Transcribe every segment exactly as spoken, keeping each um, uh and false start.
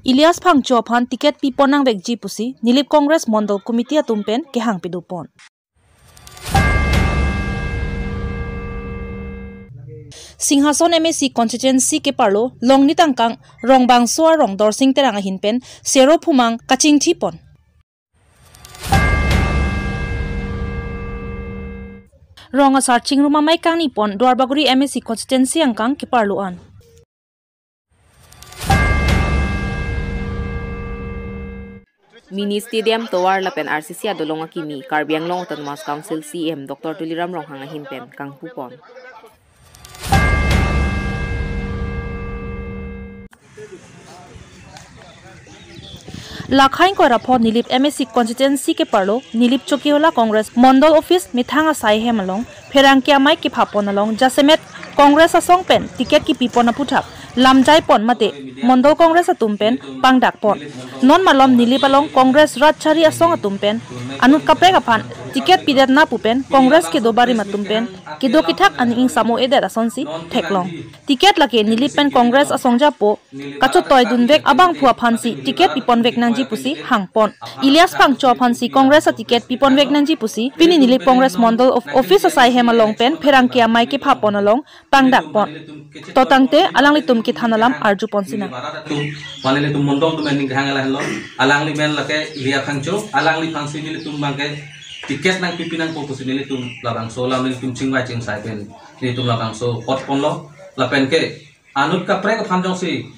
Elias Phangcho aphan ticket pipon nangvekji pusi Nilip Congress Mondol Committee atum pen kehang pidopon. Singhason M A C constituency keparlo Longnit angkang Rongbangso arong Dorsing Terang ahin pen sero phumang kachingthipon. Rong asar chingrum amei kangnipon Duarbagori M A C constituency angkang keparlo an. Mini Stadium tovar lapen R C C adolong akimi Karbi Anglong Autonomous Council C E M Doctor Tuliram Ronghang ahin pen kangpupon. Lakhai ingkoi ra pho Nilip M A C constituency keparlo Nilip Chokihola Congress Mondol Office methang asai hem along pherangke amei kephapon along jasemet Congress asong pen ticket kipipon aputhak lamjaipon mate Mondol Congress atum pen pangdakpon. Non malom Nilip along Congress Rajchari asong atum pen anut kaprek aphan ticket pidet na pu pen Congress kedo barim atum pen kedo kethak aning ingsamo edet asonsi theklong. Ticket lake Nilip pen Congress asong japo kachotoi dunvek abangphu aphansi ticket piponvek nangji pusi hangpon. Elias Phangcho aphansi Congress a-ticket piponvek nangji pusi pini Nilip Congress Mondol of Office asai hem along pen pherangke amei kephapon along pangdakpon. To tangte alanglitum kethan alam arjupon sinang. Mane nelitum Mondol atum pen ning kehang lahelo, alangli men lake Elias Phangcho, alangliphansi nelitum abangke ticket nangpipi nangpo pusi nelitum labangso alam nelitum chingvai chingsai pen nelitum labangso hotponlo, lapen ke anut kaprek aphan jongsi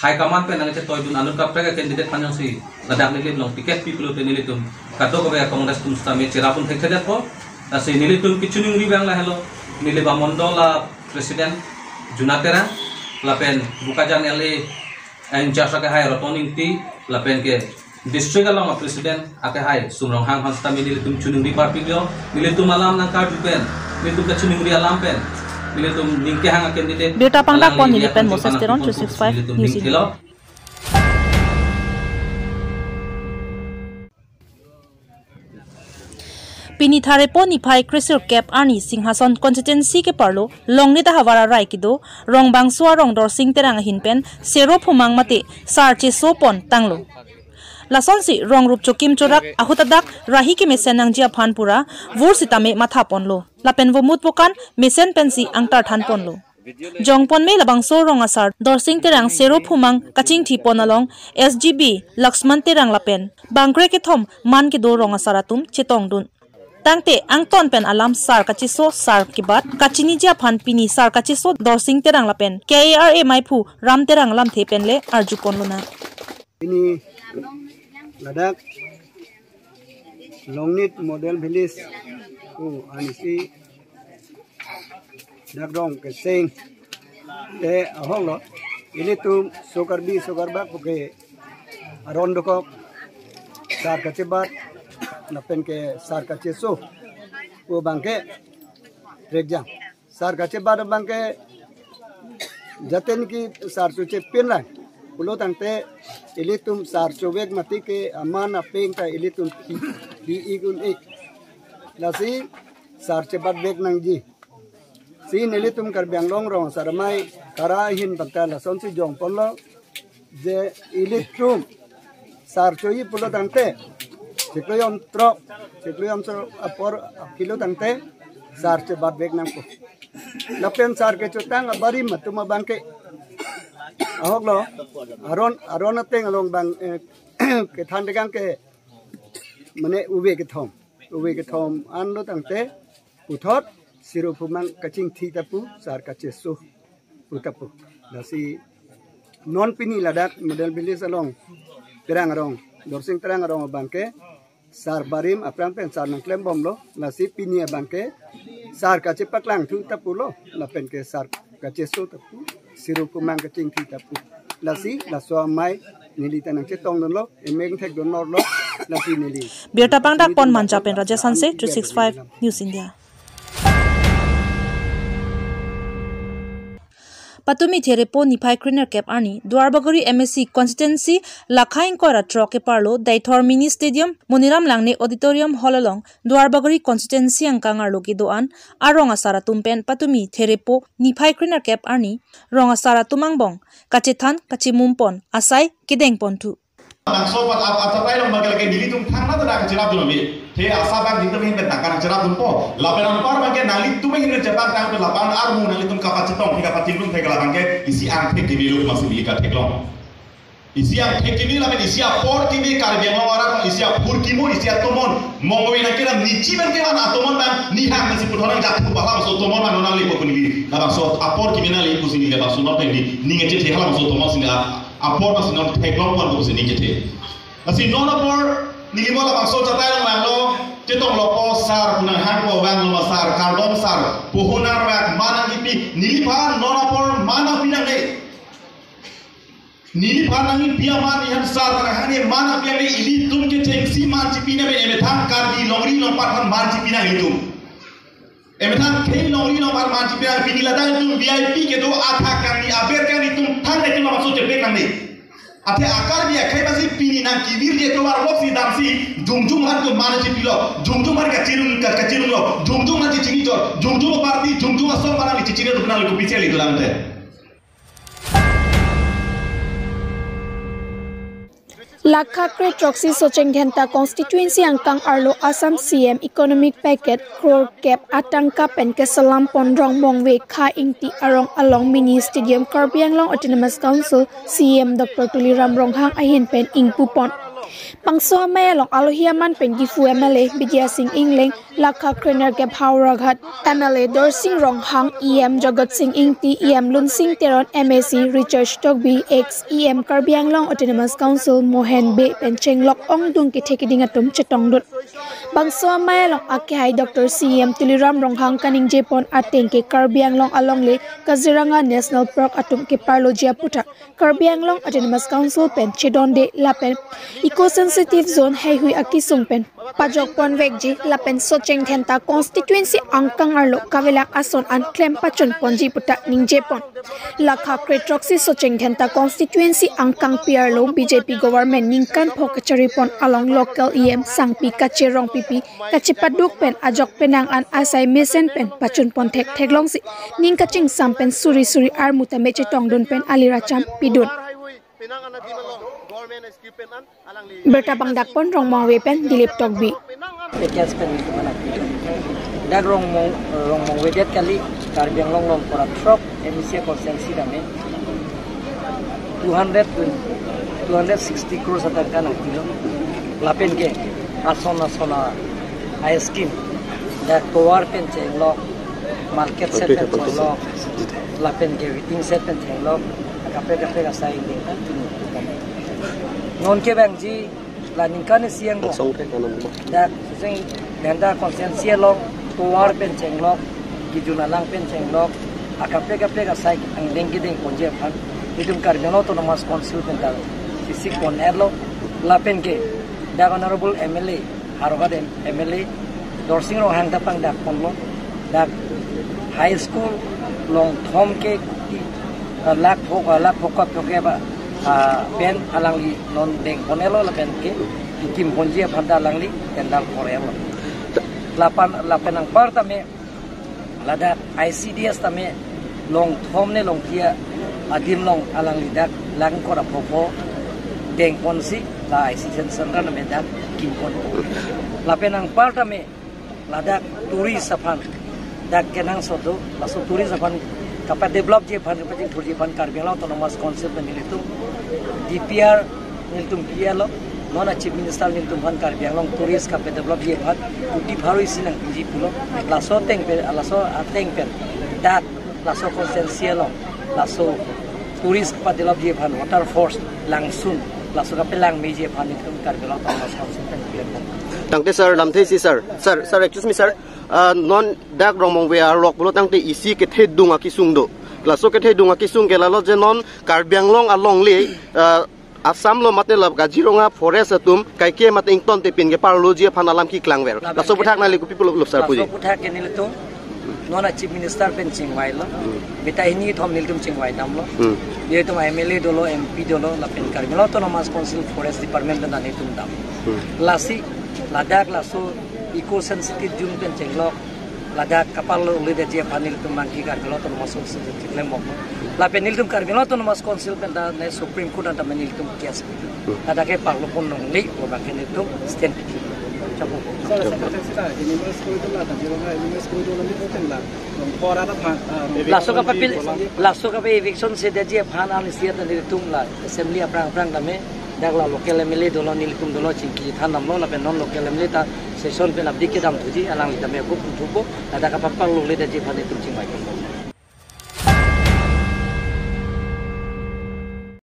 high command pen nangchetoidun anut kaprek a-candidate aphan jongsi ladak Nilip along ticket pi pulote nelitum kadokave Congress atum sitame cherapdun thekthedetpo. Lasi nelitum kachiningri abang lahelo, Nilip amondol a-president Juna Terang lapen Bokajan L A in-charge akehai Roton Ingti lapen ke district along a-president akehai Sum Ronghang aphan sitame nelitum chiningri parpiklo, nelitum alam nangkarju pen, nelitum kachiningri alam pen nelitum ning kehang a-candidate. Birta pangdakpon alangli Nilip pen Moses Teron, three six five News India. Pini Tharepon niphai kresirkep arni Singhason constituency keparlo Longnit ahavar arai kedo Rongbangso arong Dorsing Terang ahin pen sero phumang mate sar chesopon tanglo. Lasonsi rong rup chokim chorak ahut adak rahi kemesen nangji aphan pura vur sitame mathaponlo. Lapen vomut vokan mesen pensi angtar thanponlo. Jongponme labangso rong asar Dorsing Terang sero phumang kachingthipon along S G B Laxman Terang lapen bangkre kethom man kedo rong asar atum chetongdun. Tangte angton pen alam sar kacheso sar kebat kachiniji aphan pini sar kacheso Dorsing Terang lapen K A R A meiphu Ram Terang lamthe penle arjuponlonang. Pini ladak Longnit Model Village, oh, anisi dak rong keseng te ahoklo, ilitum so Karbi so Karbak puke aron dokok sar kachebat lapen ke sar kacheso pu abangke prekjang. Sar kachebat abangke jaten ke sar chochepin lang pulo tangte ilitum sar chovek mati ke aman apeng ta ilitum pi, pi-ik un-ik. Lasi sar chebatvek nangji. Si nelitum Karbi Anglong rong asar amei kara ahin bangta lasonsi jongponlo je ilitum sar choji pulo tangte chiklo jon throk, chiklo jon throk apor apilo tangte sar chebatvek nangpo. Lapen sar kechotang abarim atum abangke ahoklo, aron, aron ateng along abang, eh, kethan dekang ke mane uve kethom, uve kethom anlo tangte puthot sero phumang kachingthi ta pu, sar kacheso pu ta pu. Lasi non pini ladak Model Village along Terang arong, Dorsing Terang arong abangke sar barim aphrang pen sar nangklembomlo. Lasi pini abangke sar kachepaklangthu ta pulo lapen ke sar kacheso ta pu, sero phumang kachingthi ta pu. Lasi laso amei neli ta nangchetongdunlo, emeng thekdun norlo, lasi neli. Birta pangdakpon Manja pen Rajesh Hanse, three six five News India. Patumi Therepo niphai krenerkep arni Duarbagori M A C constituency lakha ingkoi ra throk keparlo Deithor Mini Stadium, Moniram Langne Auditorium Hall along Duarbagori constituency angkang arlo kedo-an arong asar atum pen patumi Therepo niphai krenerkep arni rong asar atum angbong kachethan kachemumpon asai kedengponthu. Bangso pat ap ap tapai long bangke lake nelitum thang na tana kacherap dun ami. The asa bang nelitum hin bentang kan cherap dunpo. Lapen anpar bangke nanglitum hin cherap tang pe lapan armu nanglitum kapachetong the kapachelung the kala bangke isi angthek kimi luk masi bili katheklong. Isi angthek kimi lapen isi apor kimi Karbi Anglong arat isi aphurkimo isi atomon mongwe nangkeram nichi bangke an atomon bang nihang nasi puthonang jathu bala so tomon bang nangli ko kunili. Labangso apor kimi nangli kusini labangso non pengdi ninge chethe halabangso tomon sini a apor masi non theklongpon pusi ning kethe. Lasi non apor neli mo labangso chatai long langlo, chetong lopo sar, punang hangpo vanglo ma sar, kardom sar, puhunar vak manang kipi, neliphan non apor manang pinang de. Neliphan nangpi aman nihan sar, punang hanghe manang pinang de, ilitum kechengsi man chipi nang de, emethang Karbi longri longpat phan man chipi nang ilitum. Emethang khei longri longpat man chipi nang pini ladak itum V I P kedo athak kangni aber kangni itum thang netum labangso chepek nang ni. Athe a Karbi akhei masi pini nang kivir je tovar box si damsi jungjung han tum man chipilo, jungjung han kachirung ka- kachirunglo, jungjung han chichini chor, jungjung party, jungjung asong manang chichini tum nang liku pichel itu nang te. Lakha kre throksi Socheng Dhenta constituency angkang arlo Assam C M economic package crore kep atangka pen keselam pon Rongmongve Kha Ingti arong along mini stadium Karbi Anglong Autonomous Council C M Doctor Tuliram Ronghang ahin pen ingpupon. Bangso amei along alohi aman pen Diphu M L A Bidya Sing Engleng, Lakha krenerkep Howraghat M L A Dorsing Ronghang, E M Jagat Sing Ingti, E M Lunsing Teron, M A C Richard Tokbi, ex E M Karbi Anglong Autonomous Council Mohen Bey pen chenglok ongdung kethe keding atum chetongdun. Bangso amei along akehai Doctor C M Tuliram Ronghang kaningjepon ateng ke Karbi Anglong alongle Kaziranga National Park atum keparloji aputhak Karbi Anglong Autonomous Council pen chedonde lapen eco sensitive zone heihui akesung pen pajokpon vekji lapen Socheng Dhenta constituency angkang arlo kavelang ason an klem pachunponji puta ningjepon. Lakha kre throksi Socheng Dhenta constituency angkangpi arlo B J P government ningkan pho kacharipon along local E M Sangpi Kache Rongpipi kachepaduk pen ajok penang an asai mesen pen pachunpon thektheklongsi ning kachingsam pen suri suri armu tame chetongdun pen aliracham pidun. Birta pangdakpon Rongmongve pen Dilip Tokbi. Package pen itu mana? Dak Rongmong, Rongmongve det kali Karbi Anglong along pura throk M A C constituency kami two hundred, two hundred sixty crores atangka nangpilo. Lapen ke ason ason a scheme dak tovar pen chenglok, market shed pen chenglok, lapen ke waiting shed pen chenglok, kaprek kaprek asai ingdeng kan tunu. Non kevangji la ningkan isi angbong. Song ke kanan mo. Dak Socheng Dhenta constituency along tovar pen chenglok, kejun alang pen chenglok, akaprek kaprek asai angdeng kedengponji aphan itum Karbi Anglong Autonomous Council pen ta sisi pon erlo. Lapen ke dak Honorable M L A, Howraghat M L A Dorsing Ronghang ta pangdakponlo. Dak high school longthom ke kuti, ah, lakh phok, ah, lakh phok kop phok ke ba, ah, pen alangli non dengpon erlo lapen ke kekimponji aphan ta alangli tender kor erlo. Lapen, lapen anpar tame ladak I C D S tame longthom ne longkia adim along alangli dak lakh ingkoi ra pho pho dengponsi la I C D S center tame dak kimpon. Lapen anpar tame ladak tourist aphan dak kenangsot do, laso tourist aphan kapadevelopji aphan, kapachingthurji aphan Karbi Anglong Autonomous Council pen nelitum D P R nelitum pilo, non a Chief Minister nelitum aphan Karbi Anglong tourist kapadevelopji aphan kuti pharo isi nangpiji pulo. Laso ateng pen, laso ateng pen dak laso constituency along laso tourist kapadevelopji aphan water force langsun laso kapelangmeji aphan nelitum Karbi Anglong Autonomous Council pen pilo. Tangte sir, lamthe isi sir. Sir, sir, excuse me sir. Ah, non dak Rongmongve arlok pulo tangte isi kethedung akesung do. Laso kethedung akesung ke lalo je non Karbi Anglong alongle, ah, Assam lo mate la Kaziranga forest atum kaike mate ington tepin keparloji aphan alam keklangver. Laso aputhak nangli kopi pulo sir puji? Laso aputhak ke nelitum Non a Chief Minister pen chingvailo. Hmm. Beta hini thom nelitum chingvai damlo. Hmm. Nelitum M L A dolo, M P dolo, lapen Karbi Anglong Autonomous Council Forest Department pen nelitum dam. Hmm. Lasi, ladak laso eco sensitive zone pen chenglok, ladak kapal lo uli daji aphan nelitum nangki Karbi Anglong Autonomous Council pen chenglok mo. Lapen nelitum Karbi Anglong Autonomous Council pen ta ne Supreme Court anta nelitum case. Hmm. Ladak ke parlo pon nongni, ko bangke nelitum stand. Chapo. Sir, sir, sir, sir, animals corridor la, Kaziranga animals corridor la, ni hotel la. Laso kapapil, laso kape eviction sedaji aphan an isi anta nelitum la assembly aphrang aphrang tame dak la local M L A dolo, nelitum dolo chingki than damlo, lapen non local M L A ta session pen abdi kedam thuji, alangli tame ko puthupo, ladak kapapal lo le daji aphan nelitum chingvai.